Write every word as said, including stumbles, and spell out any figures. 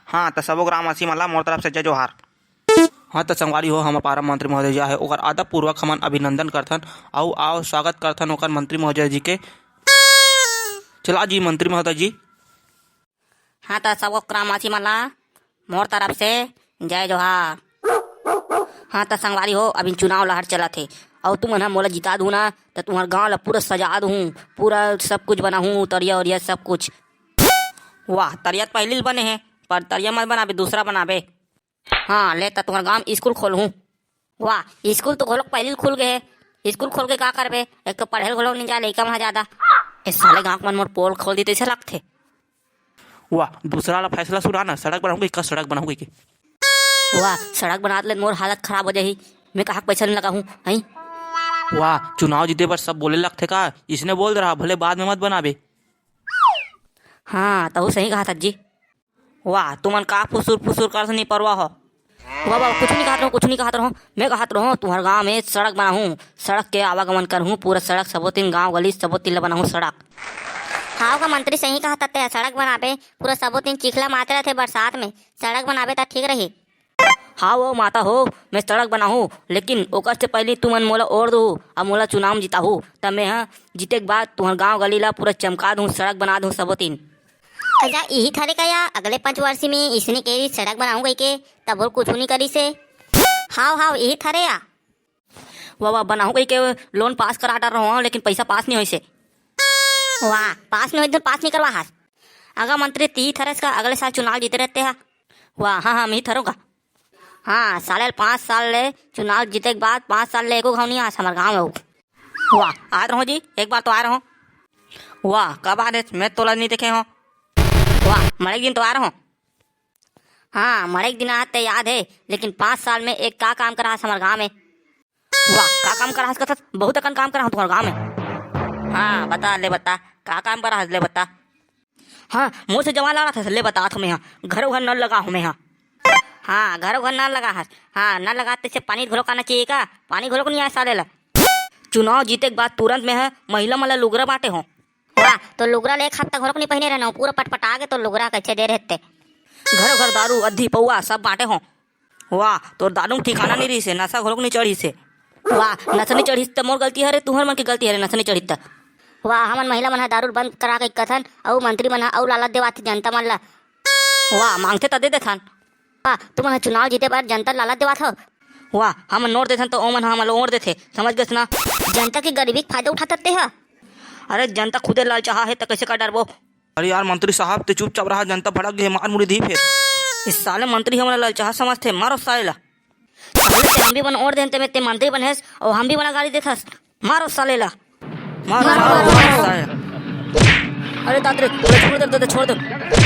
हाँ, त सबो ग्रामवासी मन ला मोर तरफ से जय जोहार। हाँ, त संगवारी हो, हमर पारा मंत्री महोदय जी आहे, ओकर आदरपूर्वक हमन अभिनंदन करथन अउ आओ स्वागत करथन ओकर मंत्री महोदय जी के। चला जी मंत्री महोदय जी। हाँ, त सबो ग्रामवासी मन ला मोर तरफ से जय जोहार। हाँ, त संगवारी हो, अभी चुनाव लहर चलत हे अउ तुमन ह मोला जिता दू ना, त तुम्हर गांव ला पूरा सजा दूहूं, पूरा सब कुछ बनाहूं, तरिया उरिया सब कुछ। वाह, तरिया त पहिली ले बने हे, पर तरिया मत बनाबे, दूसरा बनाबे। हाँ, ले त तुम्हर गांव म स्कूल खोलहूं। वाह, स्कूल तो घलोक पहिली ले खुल गे हे। स्कूल खोल के का करबे? एक तो पढ़े ल घलोक नइ जाय लइका मन ह जादा। ए साले गांव के मन मोर पोल खोल दी तइसे लगथे। वाह, दूसरा ला फैसला सुना ना, सड़क बनाहूं कहिके, सड़क बनाहूं कहिके। वाह, सड़क बना ले मोर हालत खराब हो जाही। मैं कहां के पैसा नइ लगाहूं, हई? वाह, चुनाव जीते बर सब बोले लगथे का? इसने बोल दे रहा, भले बाद में मत बनाबे। हाँ, तहू सही कहा था जी। वाह, तुमन का फुसुर फुसुर कर से नइ परवा हो? वाह, वाह, कुछ नइ कहत रहूं, कुछ नइ कहत रहूं। मैं कहत रहूं, तुम्हर गांव में सड़क बनाहूं, सड़क के आवागमन करहूं, पूरा सड़क सबो तीन गांव गली सबो तीन ला बनाहूं सड़क। हाव का मंत्री, सही कहत हस ते, सड़क बनाबे, पूरा सबो तीन चिखला माते रथे बरसात में, सड़क बनाबे त ठीक रही। हाँ वो माता हो, मैं सड़क बनाहूं, लेकिन ओकर से पहिली तुमन मोला ओर दू, अब मोला चुनाव में जिताहू, त मैं ह जीते के बाद तुम्हर गांव गली ला पूरा चमका दूं, सड़क बना दूं सबो तीन। अच्छा, इही थरे का या अगले पांच वर्ष में इसने के सड़क बनाहूं कहिके, तब और कुछ नहीं करी से। हाव, हाव, इही थरे या। वाह, वाह, बनाहूं कहिके लोन पास करा डर रहो, लेकिन पैसा पास नहीं होइसे। वाह, पास नहीं होइस त पास नहीं करवा हस। अगर मंत्री ती थरस का अगले साल चुनाव जीते रहते हा। वाह, हाँ, हाँ, मैं ही थरों का। हाँ, साले पाँच साल ले चुनाव जीते के बाद पाँच साल ले एको घाव नहीं आस हमर गाँव में। वाह, आत रहो जी, एक बार तो आय रहो। वाह, कब आत हे? मैं तोला नहीं देखे हो। वाह, मरे एक दिन तो आय रहो। हाँ, मरे एक दिन आत ते याद हे, लेकिन पाँच साल में एक का काम करा हस हमर गाँव में? वाह, का काम करा हस कथस? बहुत अकन काम करा हूँ तुम्हर गाँव में। हाँ, बता, ले बता, का काम करा हस, ले बता। हाँ, मोर से जवान लड़ा था, ले बता, मैं हाँ, घरों घर नल लगा हूँ मैं हाँ। हाँ, घरों घर नल लगा हस। हाँ, नल लगा तइसे पानी घलोक आना चाहिए का? पानी घलोक नहीं आय साले ला। चुनाव जीते के बाद तुरंत में ह महिला मन ला लुगरा बांटे हो। वाह, तो लुगरा ले एक हफ्ता घलोक नहीं पहिने रहना, पूरा पटपटा के तो लुगरा कैसे दे रहते। घरों घर दारू, अद्धी पौआ सब बांटे हो। वाह, तोर दारू में ठिकाना नहीं रहिसे, नशा घलोक नहीं चढ़िसे। वाह, नशा नहीं चढ़िस त मोर गलती हरे, तुहर मन के गलती हरे, नशा नहीं चढ़िस त। वाह, हमन महिला मन ह दारू बंद करा के कथन, अउ मंत्री मन ह अउ लालच देवाथे जनता मन ला। वाह, मांगथे त दे देथन। वाह, तुमन ह चुनाव जीते बर जनता ल लालच देवाथव। वाह, हमन नोट देथन त ओमन ह हमन ल ओट देथे, समझ गेस ना? जनता के गरीबी के फायदा उठाथस ते ह। अरे, जनता खुदे ललचाहा हे त कइसे कर डरबो? अरे यार मंत्री साहब, ते चुपचाप रहा, जनता भड़क गे हे, मार मुड़ी दिही फेर। इस साले मंत्री हमन ल ललचाहा समझथे, मारो साले ला। साले ते हम भी बन ओट देन ते में ते मंत्री बने हस, अउ हम भी बना गाली देथस। मारो साले ला। मारो, मारो, मारो, मारो, मारो। साले ला। अरे दाद रे, अरे छोड़ दे, दे, दे, छोड़ दे।